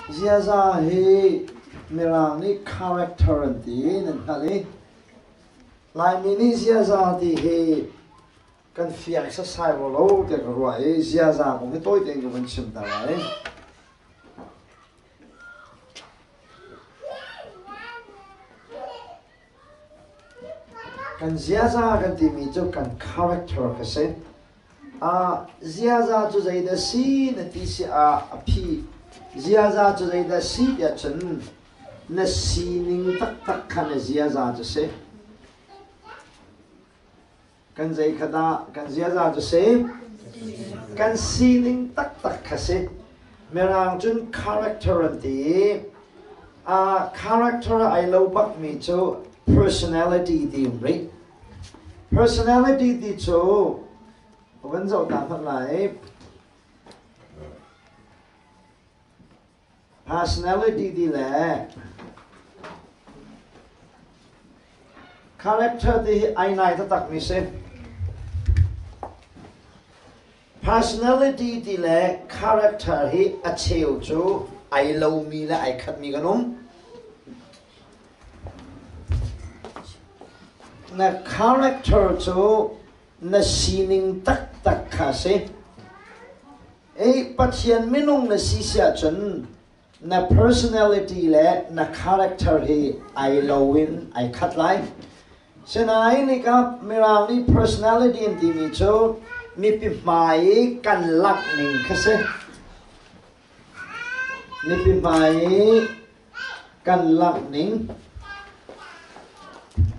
Ziaza hi Mirang nih character an ti nan hngalh i Laimi nih ziaza ti hi kan fiang sasai rua lo tiah ka ruah i ziaza kong hi tawi tein ka vun chim ta lai. Kan ziaza kan timi cu kan character ka si. Ziaza cu zeidah si na ti si ah a phi. Ziaza cu zeidah si tiah cun na sining taktak kha na ziaza cu si. Kan zei kha dah kan ziaza cu si? Kan sining taktak kha si. Mirang cun character an ti i character ai lo bakmi cu personality ti um rih. Personality ti cu van zoh ta hmanh lai. Personality ti le character ti hi ai nai taktak mi si. Personality ti le character hi a cheu cu ai lomi le ai khatmi kan um. Na character cu na sining taktak kha si. Ei, Pathian minung na si si ahcun na personality le na character hi ai lo in ai khat lai. Sinain nika Mirang nih personality an timi cu mipi hmai i kan langh ning kha si. Mipi hmai i kan langh ning.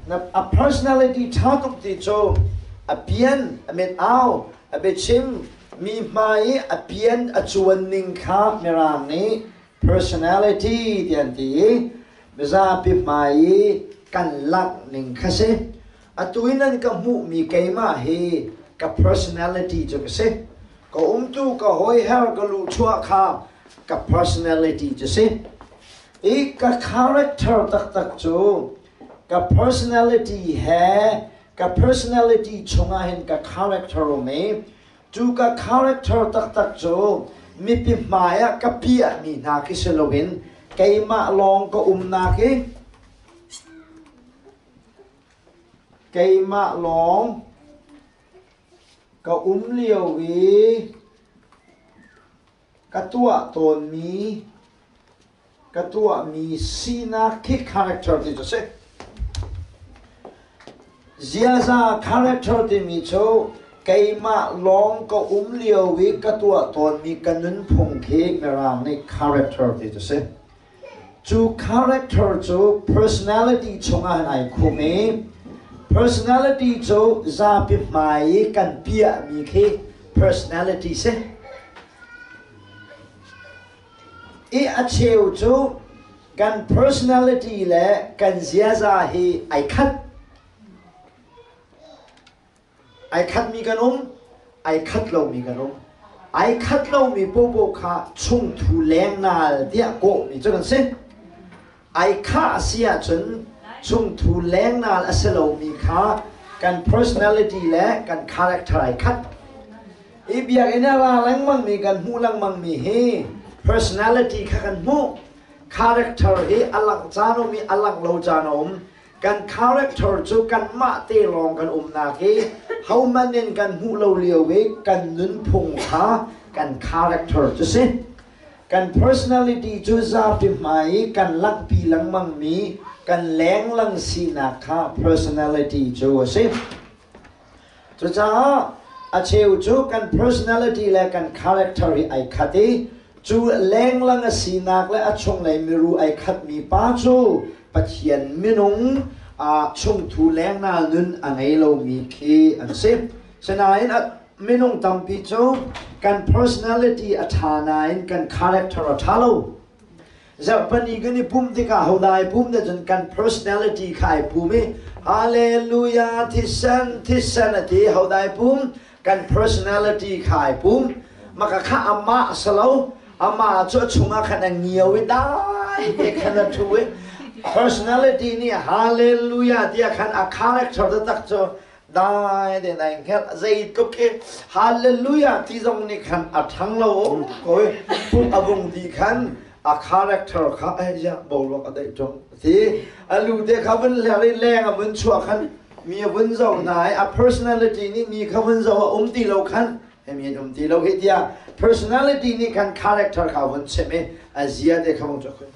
A personality ṭha tuk ti cu a pian, a mit au, a biachim, mi hmai i a pian a cuan ning kha Mirang nih personality ti an ti i mizapi hmai i kan langh ning kha si. Atu i nan ka hmuhmi keimah hi ka personality cu ka si. Ka umtu, ka hawiher, ka luhchuah kha ka personality cu si. I ka character taktak cu ka personality he ka personality chungah hin ka character um i cu ka character taktak cu mipi hmai ah ka piahmi hna khi si loin keimah lawng ka umnak hi keimah lawng ka um lio i ka tuah tawnmi ka tuahmi sinak khi character ti cu si. Ziaza character timi cu keimah lawng ka um lio i ka tuah tawnmi ka nunphung khi Mirang nih character ti cu si. Cu character cu personality chungah ai khum i personality cu zapi hmai i kan piahmi khi personality si. I a cheu cu kan personality le kan ziaza hi ai khat. Ai khatmi kan um, ai khat lomi kan um. Ai khat lomi popo kha chungthu lengnal tiah kawhmi cu kan si. Ai khah a si ahcun chungthu lengnal a si lomi kha kan personality le kan character ai khat. I biakinn ah ra lengmangmi kan hmuh lengmangmi hi personality kha kan hmuh. Character hi a langh caan um i a langh lo caan a um. Kan character cu kanmah te lawng kan umnak hi hohmanh in kan hmuh lo lio i kan nunphung kha kan character cu si. Kan personality cu zapi hmai i kan langhpi lengmangmi kan lenglang sinak kha personality cu a si. Cucaah a cheu cu kan personality le kan character hi ai khat i cu lenglang a sinak le a chunglei miru ai khatmi pa cu Pathian minung chungthu lengnal nun a ngei lomi khi an si. Sinain minung tampi cu kan personality a ṭha nain kan character a ṭha lo. Zarhpini kan i pumh tikah hodah ai pum te cun kan personality kha ai pum i hallelujah thisen thisen a ti hodah ai pum kan personality kha ai pum maka kha amah a si lo amah cu a chungah khan a ngio i dai te khan a ṭhu i personality nih hallelujah tiah khan a character taktak cu dai te nai hngelh zeitluk khi hallelujah ti zong nih khan a ṭhang lo ko i pum a vung ti khan. A character kha ai ya boruak a daih ṭung ti a lu te kha vun ler i leng a vun chuah khan mi a vun zoh hna i a personality nih mi kha vun zoh a um ti lo khan hemi an um ti lo hi tiah personality nih khan character kha vun chim i a zia te kha vung chuah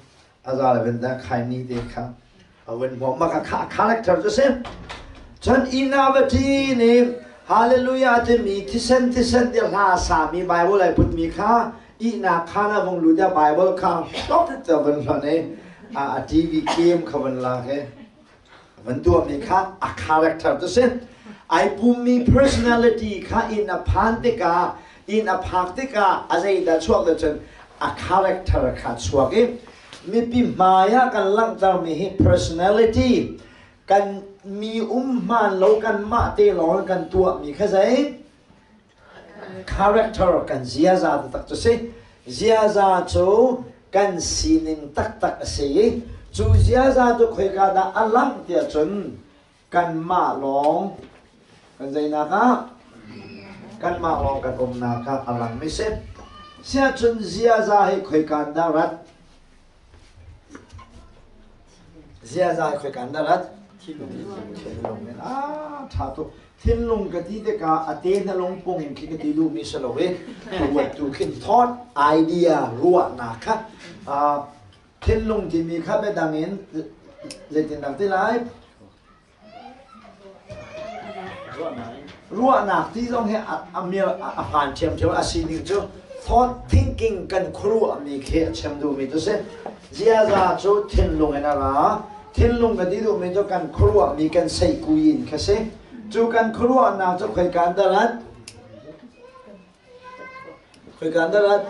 a za le vun da khai ni te kha a vun hmuh maka kha character cu si. Cun inavati nih hallelujah timi thisen thisen ti hla sami Bible ai putmi kha ihnak khan a vung lut i Bible kha hlop te vun hlonh i a TV game kha vun lak i van tuahmi kha a character cu si. Ai pummi personality kha inn a phan tikah, inn a phak tikah a zeidah chuak le cun a character kha chuak i mipi hmai ah kan langhtermi hi personality kan mi um hmaan lo kan mah te lawng kan tuahmi kha zei character kan ziaza taktak cu si. Ziaza cu kan sining taktak a si i cu ziaza cu khoika dah a langh tiah cun kanmah lawng kan zeinak ah kanmah lawng kan umnak ah a langmi si. Siahcun ziaza hi khoika dah rat? Ziaza hi khoika dah rat? Thinlung in. Ah, ṭha tuk. Thinlung ka ti tikah a te na lungpung in khi ka ti duhmi si lo i ruat tu khin thought, idea, ruahnak kha thinlung timi kha biadang in zeitindah ti lai? Ruahnak ti zong hi a hmaan ṭhiamṭhiam. A sining cu thought, thinking, kan khuaruahmi khi a chim duhmi cu si. Ziaza cu thinlung in a ra. Thinlung ka ti duhmi cu kan khuaruahmi kan seihkui in kha si. Cu kan khuaruahnak cu khoika an dah rat? Khoika an dah rat?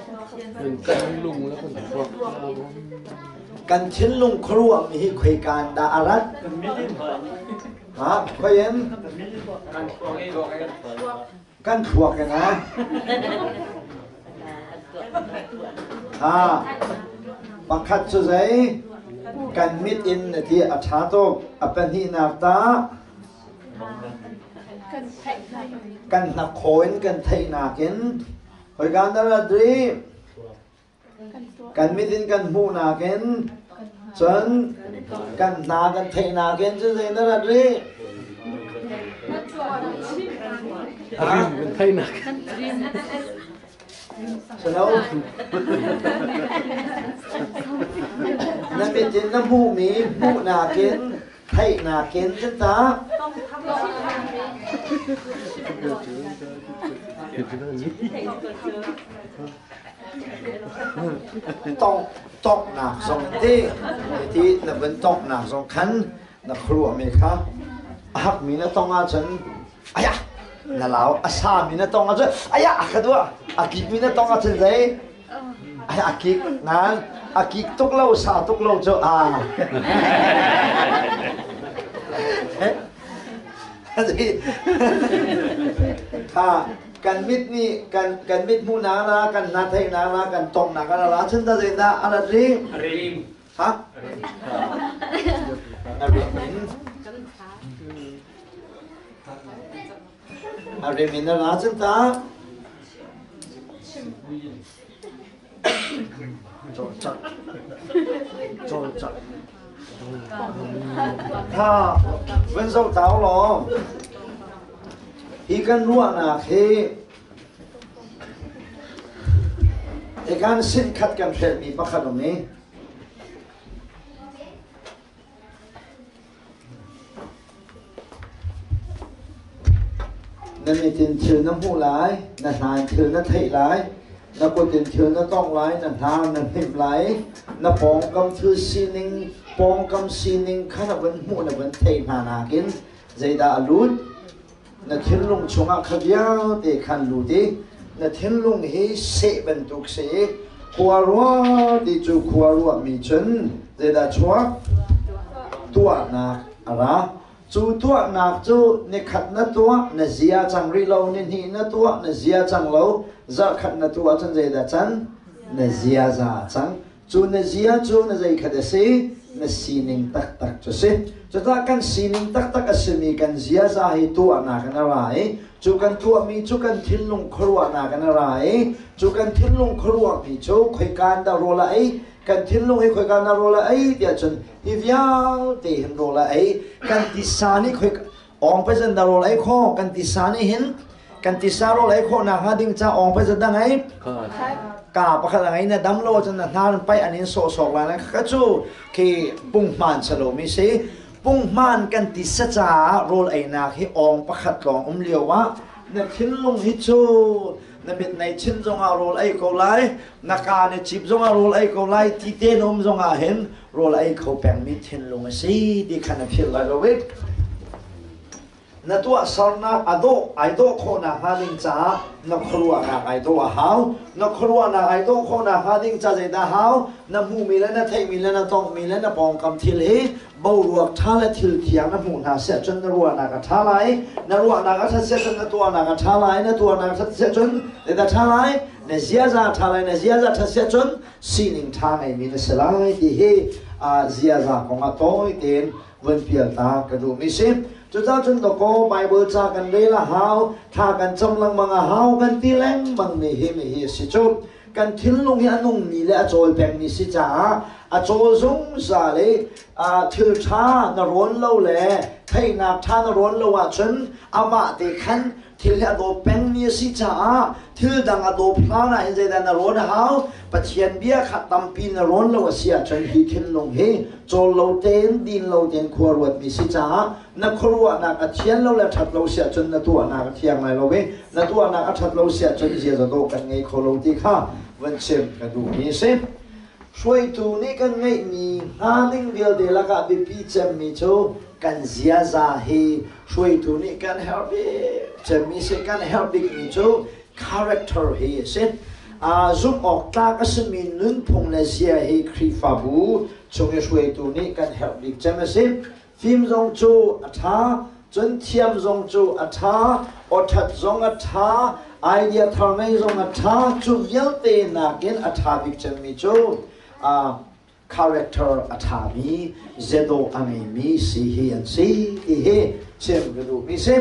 Kan lung le kan thluak. Kan thinlung khuaruahmi hi khoika an dah a rat? Ha, khoi in? Kan thluak in a? Ha, pakhat cu zei? Kan mit in na ti a ṭha tuk. A pahnihnak ta kan hnakhaw in kan theihnak in khoika dah rat rih? Kan mit in kan hmuhnak in cun kan hna kan theihnak in cun zei na rat rih? Rim kan theihnak. Salo. Na mit in na hmuhmi hmuhnak in theihnak in cun ta Tonghnak zong ti ti na vun tonghnak zong khan na khuaruahmi kha a hakmi na tong ahcun aya na lau a sami na tong ahcun aya a ka duah a kikmi na tong ahcun zei a kik nan a kik tuk lo sa tuk lo cu a ha kan mit nih kan kan mit hmuhnak la kan hna theihnak la kan tongnak la la cun ta zeidah a rat ri rim ha a rim in a rim in a la cun ta cawlcak cawlcak Tha van zoh tau law hi kan ruahnak hi hi kan sin khat kan hrelhmi pakhat um i Na mit in thil na hmuh lai, na hna in thil na theih lai, na kut in thil na tongh lai, na hna na hnimh lai, na pawngkam thil sining, pawngkam sining kha na vun hmuh na vun theih hna nakin zeidah a lut? Na thinlung chungah kha vialte khan lut i na thinlung hi seh bantuk si i khua rua ti cu khua ruahmi cun zeidah chuak? Tuahnak a ra. Cu tuahnak cu nikhat na tuah na zia cang rih lo, nihnih na tuah na zia cang lo, zarhkhat na tuah ahcun zeidah can? Na ziaza a cang. Cu na zia cu na zeikhat a si? Na sining taktak cu si. Cucaah kan sining taktak a simi kan ziaza hi tuahnak in a ra i cu kan tuahmi cu kan thinlung khuaruahnak in a ra i cu kan thinlung khuaruahmi cu khoika in dah rawl a ei? Kan thinlung hi khoika na rawl a ei tiah cun hi vialte hin rawl a ei. Kan tisa nih khoi ong pezan na rawl ei kho. Kan tisa nih hin kan tisa rawl ei khawh nak hnga ding ca ong pezan da ngei ka pakhat a ngei. Na dam lo cun na hnar pai an in sawh sawk lai. Ka cu khi punghman salo mi si. Punghman kan tisa caah rawl einak hi ong pakhat lawng um lio ah na thinlung hi cu na mit nei chin zongah rawl ei ko lai, na ka na cip zongah rawl ei ko lai, ti te na um zongah hin rawl ei kho pengmi thinlung a si ti khan a philh lai lo. Na tuahsernak a dawh ai dawh khawhnak hnga ding caah na khuaruahnak ai dawh a hau. Na khuaruahnak ai dawh khawhnak hnga ding ca zeidah hau? Na hmuhmi le na theihmi le na tonghmi le na pawngkam thil hi boruak ṭha le thil thiang na hmuh hna siah cun na ruahnak a ṭha lai. Na ruahnak a ṭhat siah cun na tuahnak a ṭha lai. Na tuahnak a ṭhat siah cun zeidah ṭha lai? Na ziaza a ṭha lai. Na ziaza ṭhat siah cun sining ṭha ngeimi na si lai ti hi ziaza kong ah tawi tein vun pial ta ka duhmi si. Cucaah cun dawkaw Bible ca kan rel a hau, thla kan cam lengmang a hau kan ti lengmang mi hi mi hi a si cu. Kan thinlung hi a nungmi le a cawl pengmi si caah a cawl zungzal i thil ṭha na rawn lo le theihnak ṭha na rawn lo ahcun amah te khan thil hi a dawp pengmi a si caah thil dang a dawp hlan ah hin zeidah na rawn a hau? Pathian bia kha tampi na rawn lo a si ahcun hi thinlung hi cawl lo tein, din lo tein khua ruatmi si caah na khuaruahnak a thian lo le ṭhat lo si ahcun na tuahnak a thiang lai lo i na tuahnak a ṭhat lo si ahcun ziaza dawh kan ngei kho lo ti kha van chim ka duhmi a si. Hruaitu nih kan ngeihmi hna ding vialte lakah biapi cemmi cu kan ziaza hi hruaitu nih kan herh bik cemmi si. Kan herh bikmi cu character hi a si. Zumh awk tlak a simi nunphung le zia hi Khrihfabu chung i hruaitu nih kan herh bik cem a si. Fim zong cu a ṭha, cun thiam zong cu a ṭha, awṭhat zong a ṭha, idea thar ngei zong a ṭha. Cu vialte nakin a ṭha bik cemmi cu character a ṭhami, zedawh a ngeimi si hi an si ti hi chim ka duhmi si.